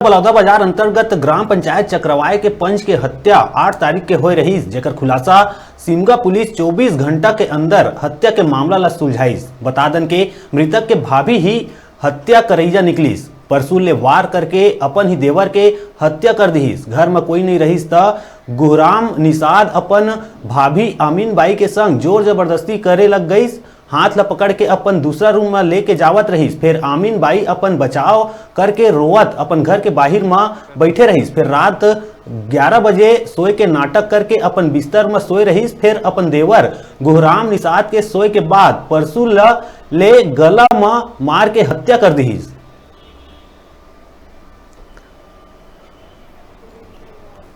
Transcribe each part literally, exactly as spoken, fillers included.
बलौदा बाजार अंतर्गत ग्राम पंचायत चक्रवाय के पंच के हत्या आठ तारीख के होए रहिस, जेकर खुलासा सिमगा पुलिस चौबीस घंटा के अंदर हत्या के मामला ला सुलझाइस। बता दन के मृतक के भाभी ही हत्या करैया निकलिस। परसू ले वार करके अपन ही देवर के हत्या कर दिहिस। घर म कोई नहीं रहिस त गुहराम निषाद अपन भाभी आमीन बाई के संग जोर जबरदस्ती करे लग गइस। हाथ ल पकड़ के अपन दूसरा रूम म लेके जावत रहिस। फिर आमीन बाई अपन बचाव करके रोवत अपन घर के बाहिर म बैठे रहिस। फिर रात ग्यारह बजे सोए के नाटक करके अपन बिस्तर म सोए रहिस। फिर अपन देवर गुहराम निषाद के सोए के बाद परसू ल ले गला म मार के हत्या कर दिहिस।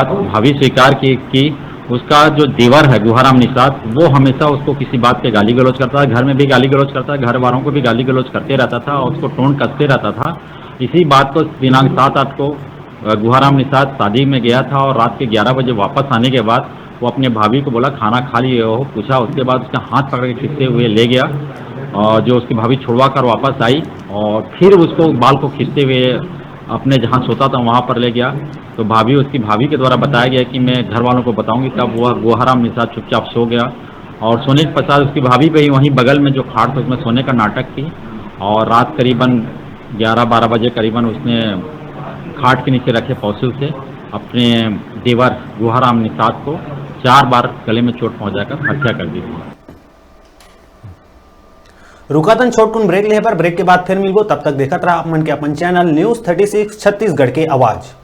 भाभी स्वीकार की कि उसका जो देवर है गुहाराम निषाद, वो हमेशा उसको किसी बात पे गाली गलौज करता है, घर में भी गाली गलौज करता है, घर वालों को भी गाली गलौज करते रहता था और उसको टोन कसते रहता था। इसी बात को दिनांक सात आठ को अ, गुहाराम निषाद शादी में गया था और रात के ग्यारह बजे वापस आने के बाद वो अपने भाभी को बोला, "खाना खा लिए हो?" पूछा। उसके बाद उसका हाथ पकड़ के खींचते हुए ले गया और जो उसकी भाभी छुड़वा कर वापस आई और फिर उसको बाल को खींचते हुए अपने जहाँ सोता था वहाँ पर ले गया। तो भाभी, उसकी भाभी के द्वारा बताया गया कि मैं घर वालों को बताऊंगी। तब वह गुहाराम निषाद चुपचाप सो गया और सोने के पश्चात उसकी भाभी भी वहीं बगल में जो खाट था उसमें सोने का नाटक की और रात करीबन ग्यारह बारह बजे करीबन उसने खाट के नीचे रखे फॉसिल से अपने देवर गुहाराम निषाद को चार बार गले में चोट पहुंचाकर हत्या कर दी थी। रुकातन छोटकुन ब्रेक लेहे बर, ब्रेक के बाद फिर मिलबो। तब तक देखत रहा आप मन के अपन channel news thirty six Chhattisgarh के आवाज़।